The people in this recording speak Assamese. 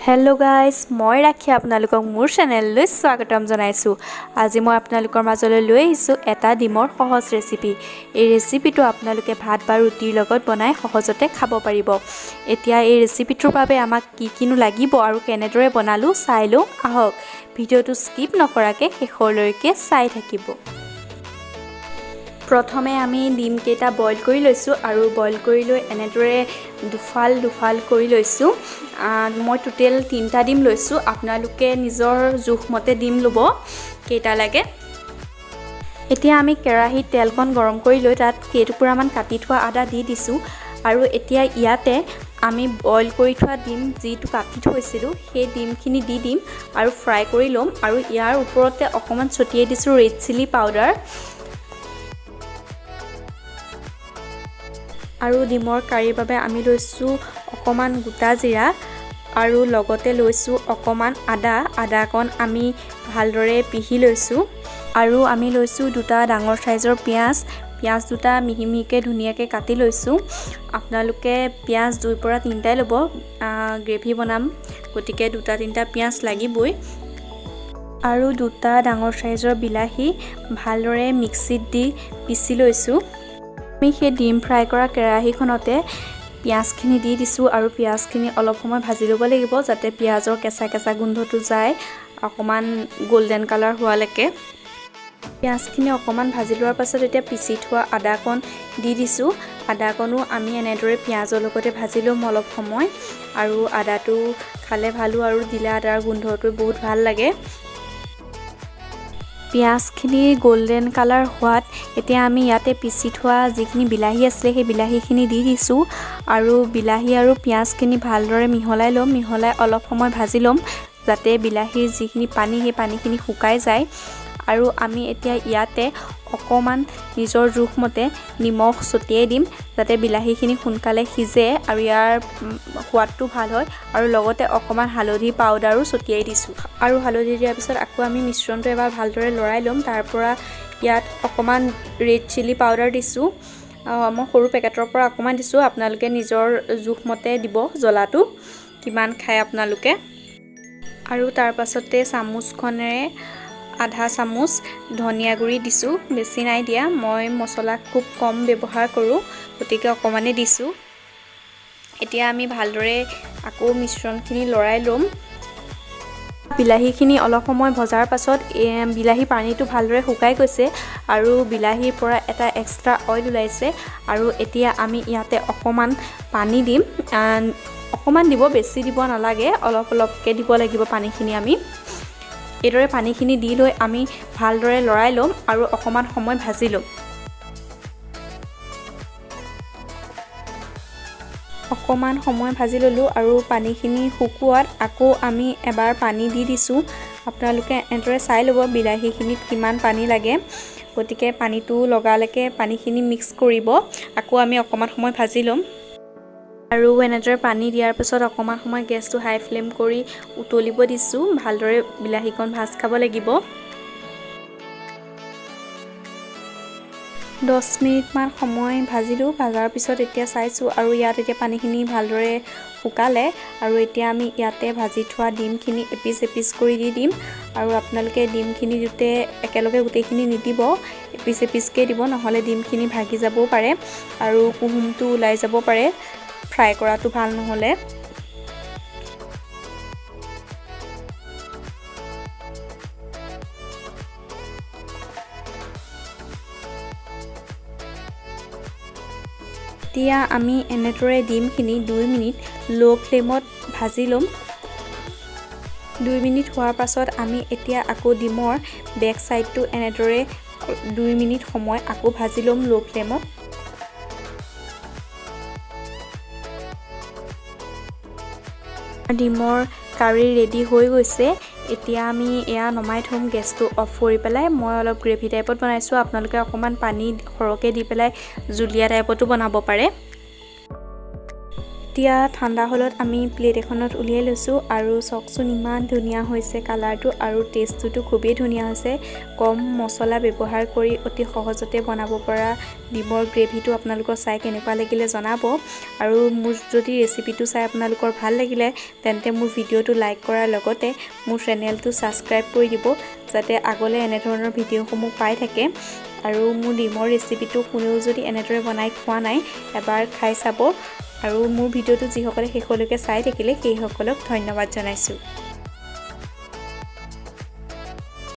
হেল্ল' গাইজ, মই ৰাখি আপোনালোকক মোৰ চেনেললৈ স্বাগতম জনাইছোঁ। আজি মই আপোনালোকৰ মাজলৈ লৈ আহিছোঁ এটা ডিমৰ সহজ ৰেচিপি। এই ৰেচিপিটো আপোনালোকে ভাত বা ৰুটিৰ লগত বনাই সহজতে খাব পাৰিব। এতিয়া এই ৰেচিপিটোৰ বাবে আমাক কি কিনো লাগিব আৰু কেনেদৰে বনালোঁ চাই লওঁ আহক। ভিডিঅ'টো স্কিপ নকৰাকৈ শেষলৈকে চাই থাকিব। প্ৰথমে আমি ডিমকেইটা বইল কৰি লৈছোঁ আৰু বইল কৰি লৈ এনেদৰে দুফাল দুফাল কৰি লৈছোঁ। মই টোটেল 3টা ডিম লৈছোঁ। আপোনালোকে নিজৰ জোখমতে ডিম ল'ব কেইটা লাগে। এতিয়া আমি কেৰাহীত তেলকণ গৰম কৰি লৈ তাত কেইটুকুৰামান কাটি থোৱা আদা দি দিছোঁ। আৰু এতিয়া ইয়াতে আমি বইল কৰি থোৱা ডিম যিটো কাটি থৈছিলোঁ সেই ডিমখিনি দি দিম আৰু ফ্ৰাই কৰি ল'ম। আৰু ইয়াৰ ওপৰতে অকণমান ছটিয়াই দিছোঁ ৰেড চিলি পাউডাৰ। আৰু ডিমৰ কাৰীৰ বাবে আমি লৈছোঁ অকণমান গোটা জিৰা আৰু লগতে লৈছোঁ অকণমান আদা। আদাকণ আমি ভালদৰে পিহি লৈছোঁ। আৰু আমি লৈছোঁ 2টা ডাঙৰ চাইজৰ পিঁয়াজ। পিঁয়াজ 2টা মিহি মিহিকৈ ধুনীয়াকৈ কাটি লৈছোঁ। আপোনালোকে পিঁয়াজ 2 পৰা 3টাই ল'ব, গ্ৰেভি বনাম গতিকে 2টা 3টা পিঁয়াজ লাগিবই। আৰু 2টা ডাঙৰ চাইজৰ বিলাহী ভালদৰে মিক্সিত দি পিচি লৈছোঁ। আমি সেই ডিম ফ্ৰাই কৰা কেৰাহীখনতে পিঁয়াজখিনি দি দিছোঁ আৰু পিঁয়াজখিনি অলপ সময় ভাজি ল'ব লাগিব যাতে পিঁয়াজৰ কেঁচা কেঁচা গোন্ধটো যায়, অকণমান গল্ডেন কালাৰ হোৱালৈকে। পিঁয়াজখিনি অকণমান ভাজি লোৱাৰ পাছত এতিয়া পিচি থোৱা আদাকণ দি দিছোঁ। আদাকণো আমি এনেদৰে পিঁয়াজৰ লগতে ভাজি ল'ম অলপ সময়। আৰু আদাটো খালে ভালো আৰু দিলে আদাৰ গোন্ধটো বহুত ভাল লাগে। পিঁয়াজখিনি গল্ডেন কালাৰ হোৱাত এতিয়া আমি ইয়াতে পিচি থোৱা যিখিনি বিলাহী আছিলে সেই বিলাহীখিনি দি দিছোঁ। আৰু বিলাহী আৰু পিঁয়াজখিনি ভালদৰে মিহলাই ল'ম। মিহলাই অলপ সময় ভাজি ল'ম যাতে বিলাহীৰ যিখিনি পানী সেই পানীখিনি শুকাই যায়। আৰু আমি এতিয়া ইয়াতে অকণমান নিজৰ জোখমতে নিমখ ছটিয়াই দিম যাতে বিলাহীখিনি সোনকালে সিজে আৰু ইয়াৰ সোৱাদটো ভাল হয়। আৰু লগতে অকণমান হালধি পাউডাৰো ছটিয়াই দিছোঁ। আৰু হালধি দিয়াৰ পিছত আকৌ আমি মিশ্ৰণটো এবাৰ ভালদৰে লৰাই ল'ম। তাৰপৰা ইয়াত অকণমান ৰেড চিলি পাউডাৰ দিছোঁ। মই সৰু পেকেটৰ পৰা অকণমান দিছোঁ, আপোনালোকে নিজৰ জোখমতে দিব জ্বলাটো কিমান খায় আপোনালোকে। আৰু তাৰ পাছতে চামুচখনেৰে আধা চামুচ ধনিয়া গুড়ি দিছোঁ, বেছি নাই দিয়া। মই মছলা খুব কম ব্যৱহাৰ কৰোঁ গতিকে অকণমানেই দিছোঁ। এতিয়া আমি ভালদৰে আকৌ মিশ্ৰণখিনি লৰাই ল'ম। বিলাহীখিনি অলপ সময় ভজাৰ পাছত বিলাহী পানীটো ভালদৰে শুকাই গৈছে আৰু বিলাহীৰ পৰা এটা এক্সট্ৰা অইল ওলাইছে। আৰু এতিয়া আমি ইয়াতে অকণমান পানী দিম। অকণমান দিব, বেছি দিব নালাগে, অলপ অলপকৈ দিব লাগিব পানীখিনি। আমি এইদৰে পানীখিনি দি লৈ আমি ভালদৰে লৰাই ল'ম আৰু অকণমান সময় ভাজি ল'ম। অকণমান সময় ভাজি ল'লোঁ আৰু পানীখিনি শুকোৱাত আকৌ আমি এবাৰ পানী দি দিছোঁ। আপোনালোকে এনেদৰে চাই ল'ব বিলাহীখিনিত কিমান পানী লাগে। গতিকে পানীটো লগালৈকে পানীখিনি মিক্স কৰিব। আকৌ আমি অকণমান সময় ভাজি ল'ম। আৰু এনেদৰে পানী দিয়াৰ পিছত অকণমান সময় গেছটো হাই ফ্লেম কৰি উতলিব দিছোঁ। ভালদৰে বিলাহীকণ ভাজ খাব লাগিব। 10 মিনিটমান সময় ভাজিলোঁ। ভাজাৰ পিছত এতিয়া চাইছোঁ আৰু ইয়াত এতিয়া পানীখিনি ভালদৰে শুকালে। আৰু এতিয়া আমি ইয়াতে ভাজি থোৱা ডিমখিনি এপিচ এপিচ কৰি দি দিম। আৰু আপোনালোকে ডিমখিনি দিওঁতে একেলগে গোটেইখিনি নিদিব, এপিচ এপিচকৈ দিব, নহ'লে ডিমখিনি ভাগি যাবও পাৰে আৰু কুহুমটো ওলাই যাব পাৰে ফ্ৰাই কৰাটো ভাল নহ'লে। এতিয়া আমি এনেদৰে ডিমখিনি 2 মিনিট ল' ফ্লেমত ভাজি ল'ম। 2 মিনিট হোৱাৰ পাছত আমি এতিয়া আকৌ ডিমৰ বেক চাইডটো এনেদৰে 2 মিনিট সময় আকৌ ভাজি ল'ম ল' ফ্লেমত। ডিমৰ কাৰী ৰেডি হৈ গৈছে। এতিয়া আমি এয়া নমাই থ'ম, গেছটো অফ কৰি পেলাই। মই অলপ গ্ৰেভি টাইপত বনাইছোঁ, আপোনালোকে অকণমান পানী সৰহকৈ দি পেলাই জুলীয়া টাইপতো বনাব পাৰে। এতিয়া ঠাণ্ডা হ'লত আমি প্লেট এখনত উলিয়াই লৈছোঁ। আৰু চাওকচোন, ইমান ধুনীয়া হৈছে কালাৰটো আৰু টেষ্টটোতো খুবেই ধুনীয়া হৈছে। কম মছলা ব্যৱহাৰ কৰি অতি সহজতে বনাব পৰা ডিমৰ গ্ৰেভিটো আপোনালোকৰ চাই কেনেকুৱা লাগিলে জনাব। আৰু মোৰ যদি ৰেচিপিটো চাই আপোনালোকৰ ভাল লাগিলে, তেন্তে মোৰ ভিডিঅ'টো লাইক কৰাৰ লগতে মোৰ চেনেলটো ছাবস্ক্ৰাইব কৰি দিব, যাতে আগলৈ এনেধৰণৰ ভিডিঅ'সমূহ পাই থাকে। আৰু মোৰ ডিমৰ ৰেচিপিটো কোনেও যদি এনেদৰে বনাই খোৱা নাই, এবাৰ খাই চাব। আৰু মোৰ ভিডিঅ'টো যিসকলে শেষলৈকে চাই থাকিলে, সেইসকলক ধন্যবাদ জনাইছোঁ।